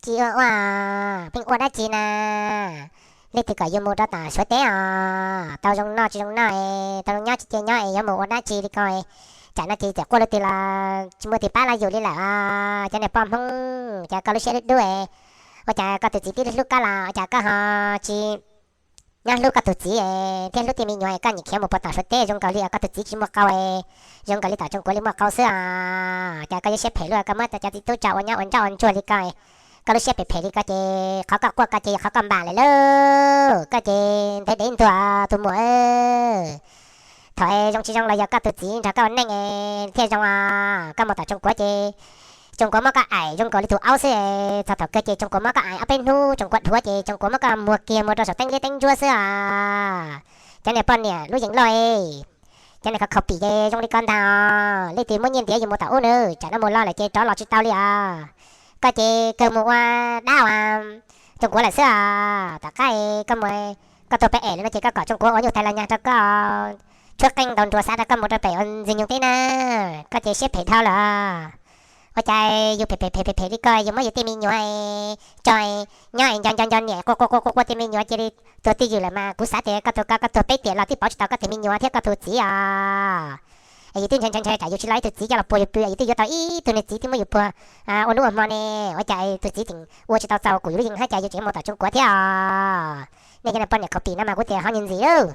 Tsis ua ua, pheej ua dab tsi na? Leej twg kom yus mus rau tom Suav teb os? Tau zoo noj tsis zoo noj, tau zoo nyob tsis cia nyob es yuav mus ua dab tsi li ko? Tsam no ces txawm quaj lub twg los tsis muaj twg pab los yus li lawm os. Cov niag poj Hmoob, cas koj lub siab dub dub, ua cas koj tus txiv twb hlub koj los ua cas koj ho tsis nyob hlub koj tus txiv thiab hlub tej me nyuam es koj nyiam khiav mus puag tom Suav teb zoo nkaus li koj tus txiv tsis muaj qau, zoo nkaus li tom Tsoom Kuav li muaj qau xwb os. Cas koj yuav siab phem luaj, koj muab cov txiv tub tso ua nyob ua ntsoj ua ntsuag li ko, koj lub siab phem phem li ko ces qhov koj quaj ko ces yog qhov koj npam lawm lauj. Koj ces ntev dev ntuag tus muam. Thaum zoo tsis zoo los yog koj tus txiv nrog koj ua neej thiaj zoo os. Koj mus tom Tsoom Kuav ces Tsoom Kuav muab koj aim zoo nkaus li tus aub xwb. Txog thaum kawg ces Tsoom Kuav muab koj aim ob peb hnub, Tsoom Kuav dhuav ces Tsoom Kuav muab koj muag kiag mus rau saum teeb liab teeb ntsuab xwb os. Cov niag poj niam lub yees loj, cov niag khov khaum pim ces zoo li ko ntag os. Leej twg muab nyiaj ntiav yus mus tom ub nws tsam no mus lo lawm ces rov los tsis tau li os. Koj ces kawg mus ua dab ua Tsoom Kuav lawm xwb os. Tom qab koj mus, koj tuag pem es lawm no ces koj kom Tsoom Kuav ua nyuj tais los nyag rau koj, tshuab qeej ntaus nruas xav rau koj mus rau pem ua ntxwg nyoog teb na. Koj ces siab phem dhau lawm. Ua cas yus phem phem phem phem phem li ko, yus muab yus tej me nyuam tso nyob nco nco nco niam quaj quaj quaj quaj quaj tej me nyuam cia li tuag twj ywm lawm mas kuv xav tias koj tuag ko koj tuag peb tiam los twb pauv tsis tau koj tus me nyuam thiab koj tus txiv os. Es yus twb ntshai ntshai ntshai tsam yus tsis los ib tug txiv coj los puag yus pw, yus twb yuav tau ib tug niag txiv twb muab yus puag ua hnub ua hmo ne. Ua cas tus txiv tseem ua tsis tau txaus kuv yus lub yees hab cas yus tseem mus tom Tsoom Kuav thiab os? Nej cov niag poj niam khaum pim no mas kuv tias ho nyias ntxim lauj.